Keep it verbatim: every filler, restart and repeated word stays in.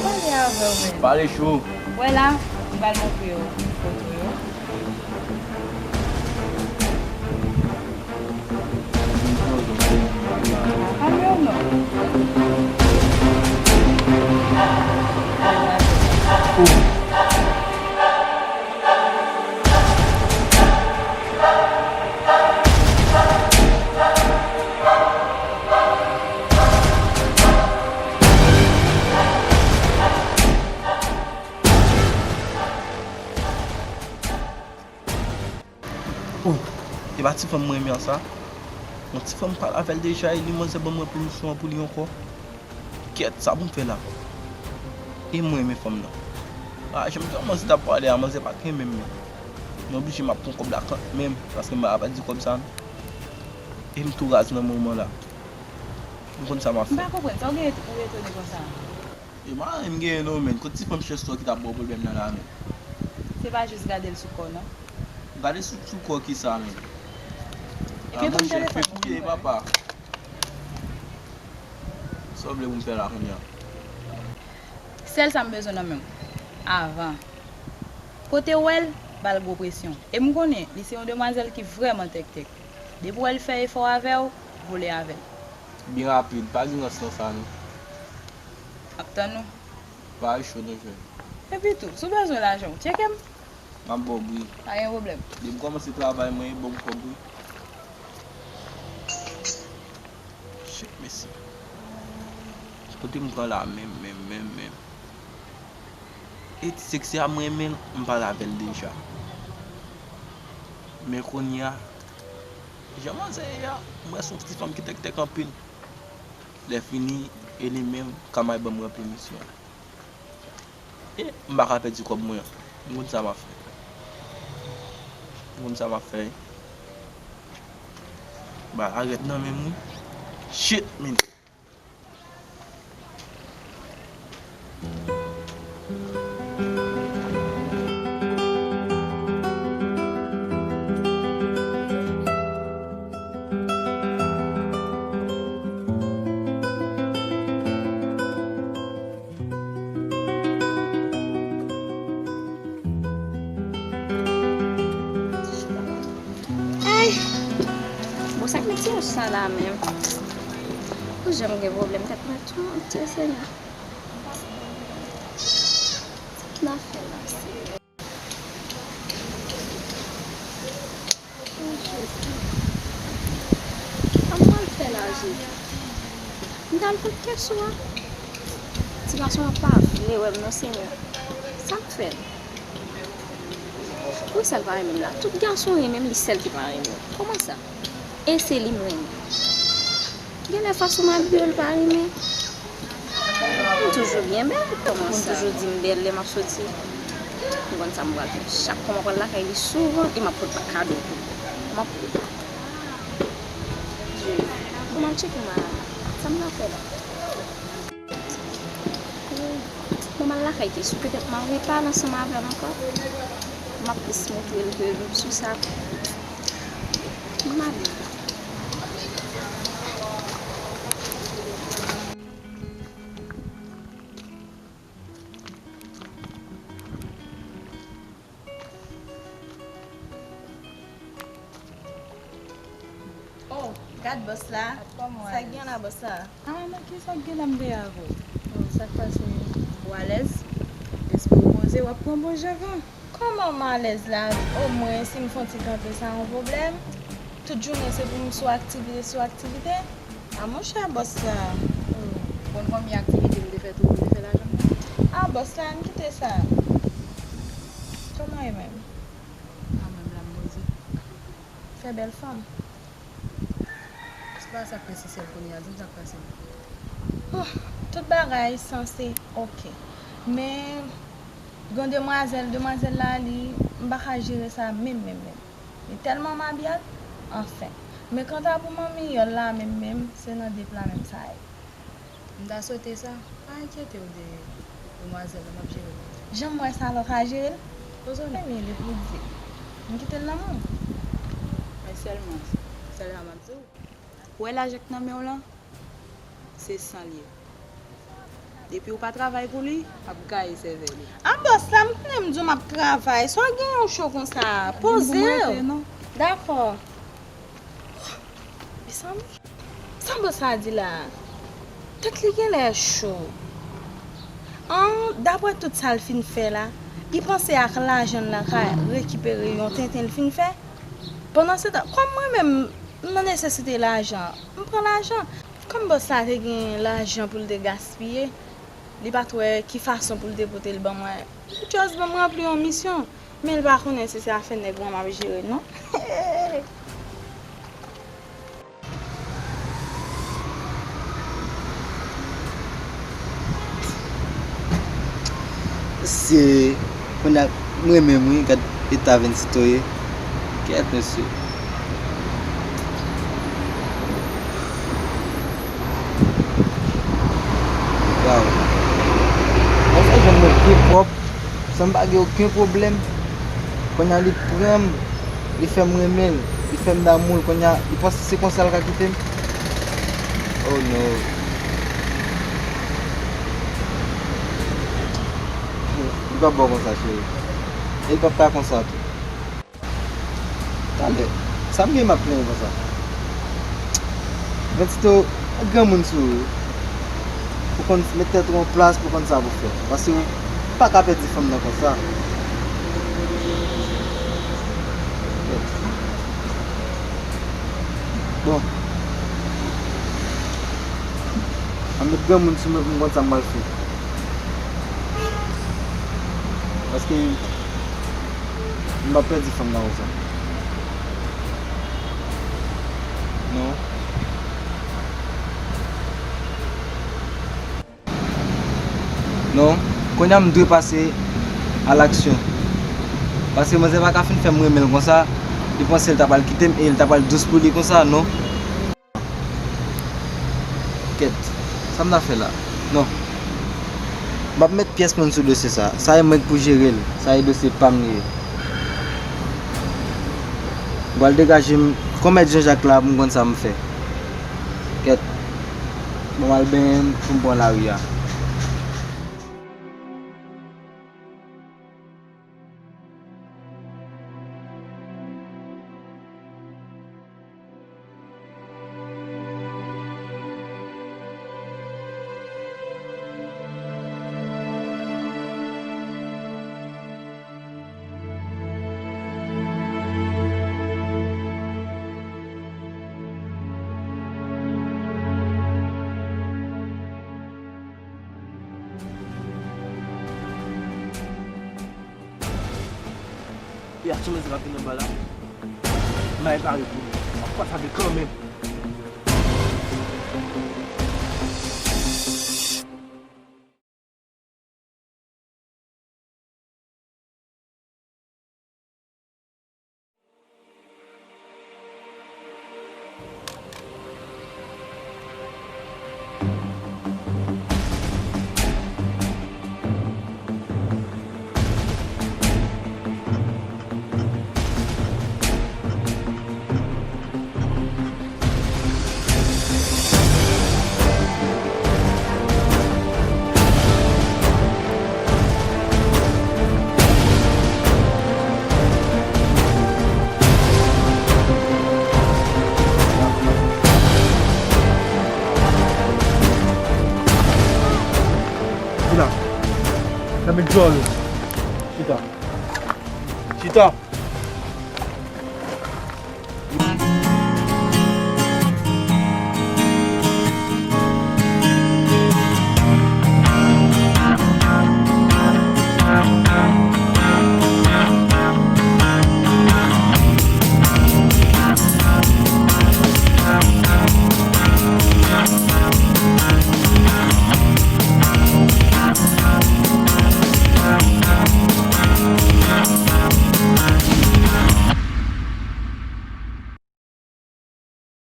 Pale avè w, men. Pale cho. Wè la, m pral montre w foto yo. Pale w non. Oh, e pa ti fanm mwen renmen an sa? Yon ti fanm pale avè l deja e li manzè ban mwen pèmisyon an pou li ankò. Kèt, sa pou m fè la? E mwen renmen fanm nan. Ah, jan m te wè manzè t ap pale a, manzè pa t renmen m, men. M oblije m ap pran kòb la kanmenm, paske m pa ka pèdi kòb sa non. E m tou raz nan moman la. M konn sa m ap fè. M pa konprann, sa w gen ou etone konsa? E m pa anyen m genyen non, men. Kot ti fanm chèz to ki t ap ba w pwoblèm nan la, men? Se pa jis gade l sou kò, non. Gade sou, sou kò kisa, men? Epi pou m telefòn ou fouye, papa. Sa w vle pou m fè la kounye a? Sèl sa m bezwen nan men w. Avan. Kote w wè l, ba l gwo presyon. E m konnen, li se yon demwazèl ki vrèman tèktèk. Depi w wè l fè efò avè w, vole avè l. Byen rapid, pa gen rans nan sa non. M ap tann ou. Pare cho non, jèn. Epi tou, si w bezwen lajan, w tcheke m. M ap ba w wi. Pa gen pwoblèm. Depi m kòmanse travay mwen, ban m kòb wi. Shit, mesye. Kote m pran la menm, menm, menm, menm. E ti seksi a mwen renmen l, m pale avè l deja. Men kounye a, jan manzè ye a, m wè se yon ti fanm ki tèktèk anpil. Lè fini, e li menm, kanmay ban m ranpli misyon an. E m pa ka pèdi kòb mwen an. M konn sa m ap fè. M konn sa m ap fè. Ba, arèt nan men m wi. Shit, men. Ay! Bon, sa k met ti wòch sa la menm? Pou janm gen pwoblèm tèt mwen tou, Dye Senyè. Sa k nan fè la, Senyè? O Jezi. Sa m pral fè la, Jezi? M t al fout kè sou a. Ti gason an pa vle wè m non, Senyè. Sa m fè l? Poukisa l pa renmen m la? Tout gason renmen m, li sèl ki pa renmen m. Kòman sa? E se li m renmen. Genlè fason m abiye l pa renmen. M toujou byen bèl, kòman sa? Moun toujou di m bèl lè m ap soti. M konn sa m pral fè. Chak fwa m ap pral lakay li souvan, e m ap pot kado tou. M ap, Jezi, pou m al tcheke Mayana. Sa m pral fè la? Bon, m al lakay Kesou, petèt m a repale ansanm avè l ankò. M ap plis montre l ke m sou sa. M ale. Oh, gad bòs la. Sa k gen la, bòs la? Ah, nan kisa k gen la m veye avè w? Oh, sa k pase? Ou alèz? Lespri w poze, w ap pran bon jan van. Kòman m alèz la? Omwen, si m fè yon ti kanpe, sa yon pwoblèm? Tout jounen, se pou m sou aktivite, sou aktivite? A monchè, bòs la. Oh, konn konbyen aktivite m te fè tou pou m te fè lajan m nan? A bòs la, ann kite sa. Kòman e menm? A mwen, m la m poze. Fè bèl fanm. Se pa sa k nesesè kounye a, di m sa k pase. Oh, tout bagay sanse oke. Men, gen demwazèl, demwazèl la, li, m pa ka jere sa menm, menm, menm. Li tèlman mabyal, anfen. Men kanta pou manmiyòl la menm menm, se nan de pla menm sa ye. M ta swete sa. Pa enkyete w de demwazèl la, m ap jere l. Jan m wè sa la, w ka jere l? Ozone. Wi, li pou di. M kite l nan men w. Men sèlman, sèl sa m ap di w. Ou wè lajan k nan men w lan? Se san l ye. Depi w pa travay pou li, ap gaye sèvèl ou. A bòs la, m konnen m di w m ap travay. Sa w genyen w cho konsa? Poze w. Dakò. Mezanmi, sa bòs la di la a? Tèt li genlè cho. An, daprè tout sa l fin fè la, li panse ak lajan l la ka rekipere yon tenten l fin fè? Pandansetan, kòm mwen menm, m nan nesesite lajan, m pran lajan. Kòm bòs la te gen lajan pou l te gaspiye, li pa t wè ki fason pou l te pote l ban mwen. Li just ban m ranpli yon misyon, men l pa konnen si se afè nèg mwen m ap jere, non. Mesye, kounye a, mwen menm wi, gad eta Vensito ye. Kèt, mesye. Waw. Mwen fè janm mwen byen pwòp, san m pa gen okenn pwoblèm. Kounye a li pran m, li fè m renmen l, li fè m damou l. Kounye a li panse se konsa l ka kite m. Oh no. Li p ap bon konsa, cheri. E li p ap ka konsa tou. Talè, sa m gen m ap plenyen konsa? Ventito, granmoun sou ou. Ou konn met tèt ou an plas pou konn sa pou fè. Paske ou pa ka pèdi fanm nan konsa. Bon. Ann met granmoun sou mwen pou m konn sa m pral fè. Paske m p ap pèdi fanm nan konsa. Non. Non. Kounye a m dwe pase a laksyon. Paske manzè pa ka fin fè m renmen l konsa, li panse l ta pral kite m e l ta pral dous pou li konsa, non. Kèt, sa m ta fè la? Non. M p ap met pyès moun sou dosye sa. Sa e mwen k pou jere l. Sa e dosye pa m li ye. M pral degaje m kon mèt Jan Jak la pou m konn sa m fè. Kèt. Bon, m al benyen m pou m pran lari a. E aksyon mwen se k ap vin anba la. M a repare pou li. M ap fè sa de kanmenm. Chita. Chita.